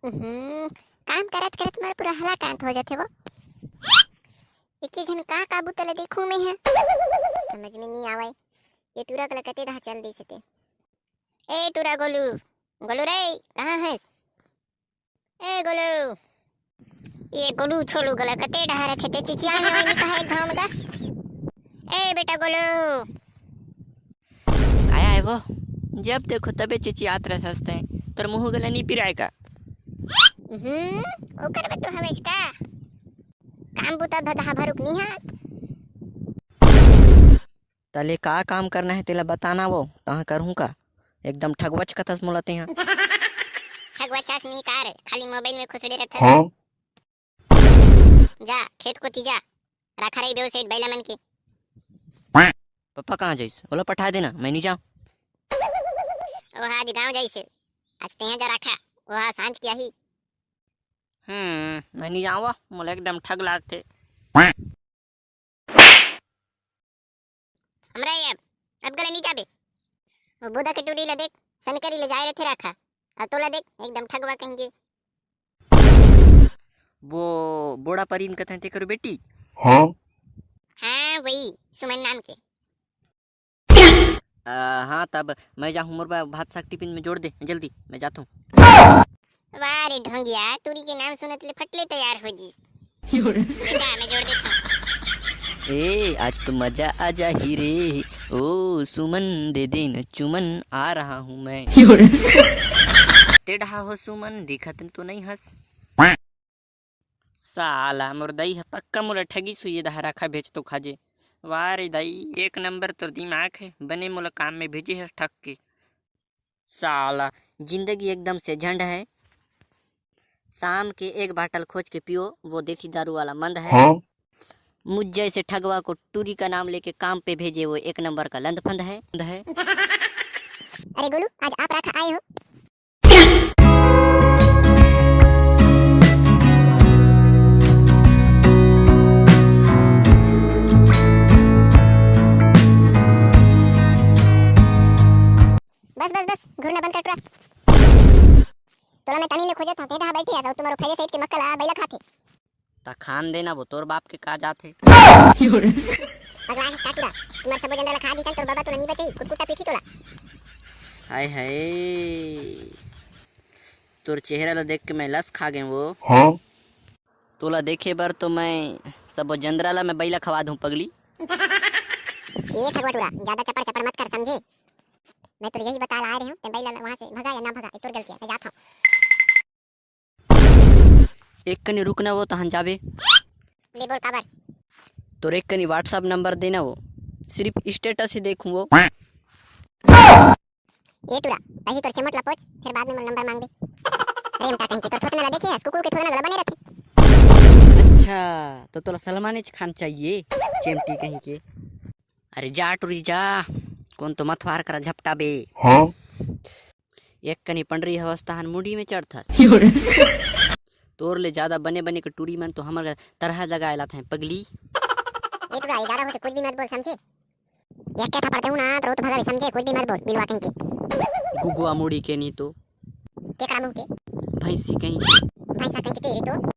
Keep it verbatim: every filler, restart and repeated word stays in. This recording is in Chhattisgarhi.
उहुं, काम करत करत मोर पूरा हलाकांत हो जाथे वो। एके झन का का बुता ल देखूं मैं ह, समझ में नहीं आवय। ये टूरा कला कते डहा चल दिस ते। ए टूरा गोलू, गोलू रे, कहाँ हस? ए गोलू, ये गोलू छोलू गला कते डहा रथे ते चिचिया में वही कहा एक घाव में का। ए बेटा गोलू। आया है वो, जब देखो तबे चिचियात रह सस्ते हैं, तोर मुंह गला नहीं पिराए का। हम्म, ओकर में तो हवेश का। काम बुता धधा भरुक नहीं हस। तले का काम करना है तेला बताना वो, तहाँ करहूँ का? एकदम ठगवच कथस मोला तेहा। ठगवचस नहीं का रे, खाली मोबाइल में खुसड़े रहथस। हाँ? जा, खेत कोती जा, राखा रही बेउ सेठ बैला मन के। पप्पा कहाँ जाइस? ओला पठा देना, मैं नहीं जाऊँ। ओहा आज गाँव जाइस हे, आज तेहा जा राखा, ओहा सांझ के आही। हम्म, मैं नहीं जाऊँ, मोला एकदम ठग लागथे। हमरा ये अब गले नहीं जाबे। वो बोदा के टूरी ला देख, सनकरी ले जाए रथे राखा, और तोला देख एकदम ठगवा कहेंगे। वो बोड़ा परीन कथन ते करो बेटी। हाँ? हाँ, वही सुमन नाम के। आ, हाँ, तब मैं जाहूँ, मोर बा-, भात साग टिफिन में जोड़ दे, जल्दी, मैं जाता हूँ। वाह रे ढोंगिया, टूरी के नाम सुनत ले फटले तैयार हो जी। ले जा, मैं जोड़ देता हूँ। ए, आज तो मजा आ जा ही रे, ओ सुमन दे दे न चुमन, आ रहा हूँ मैं। तेढ़ा हो सुमन, दिखत तो नहीं हस। साला मोर दई ह पक्का मोला ठगी सुइए दहा राखा भेज तो खाजे। वाह रे दई, एक नंबर तोर दिमाग है, बने मोला काम में भेजे है ठग के। साला, जिंदगी एकदम से झंड है। शाम के एक बाटल खोज के पियो, वो देसी दारू वाला मंद है। हाँ? मुझ जैसे ठगवा को टूरी का नाम लेके काम पे भेजे, वो एक नंबर का लंदफंद है, है। अरे गोलू, आज आप राखा आए हो? बस, बस, बस, घुरना बंद कर टुरा। तोला मैं तनी ले खोजत हूँ, तेदा बैठी है, तुम्हारो फैले सेठ के मक्कल आ बैला खाथे। ता खान देना वो तोर बाप के का जाथे। पगला है का टुरा, तुम्हार सबो जंडा ला खा दी कन, तोर बाबा तो नहीं बचई, कुटकुटा पीठी तोला। हाय हाय, तोर चेहरा ला देख के मैं लस खा गए वो। हाँ? तोला देखे बर तो मैं सबो जंदरा ला मैं बैला खवा दूं पगली। ए ठगवा टुरा, ज्यादा चपड़ चपड़ मत कर, समझे? मैं तो यही बता ला आ रहे हूँ, ते बैला वहां से भगा या ना भगा, ये तोर गलती है, मैं जाता हूँ। एक कनी रुकना वो, तहन जाबे। ले बोल काबर? तोर एक कनी WhatsApp नंबर देना वो, सिर्फ status ही देखूं वो। ए टुरा, पहली तोर चेमट ला पोछ, फिर बाद में मोर नंबर मांगबे। अरे मटा कहीं के तोर थोथना ला देखे हस, कुकुर के थोथना ला बने रहथे। अच्छा, तो तोला सलमाने खान चाहिए, चेमटी कहीं के। अरे जा टुरी जा, कौन तो मथवार करा झपटा बे। हाँ? एक कनी पंडरी हवस तहन मुंडी में चढ़थस। तोर ले ज्यादा बने बने के टूरी मन तो हमर तरह जगाए लात हैं पगली। ए टुरा, ये ज्यादा होते कुछ भी मत बोल, समझे? एक के थप्पड़ देहूं ना, तो रो तो भगावे, समझे? कुछ भी मत बोल, बिलवा कहीं के। गुगुआ मुड़ी के नहीं तो। केकड़ा मुंह के। भैंसी कहीं के। भैंसा कहीं के तेरी तो।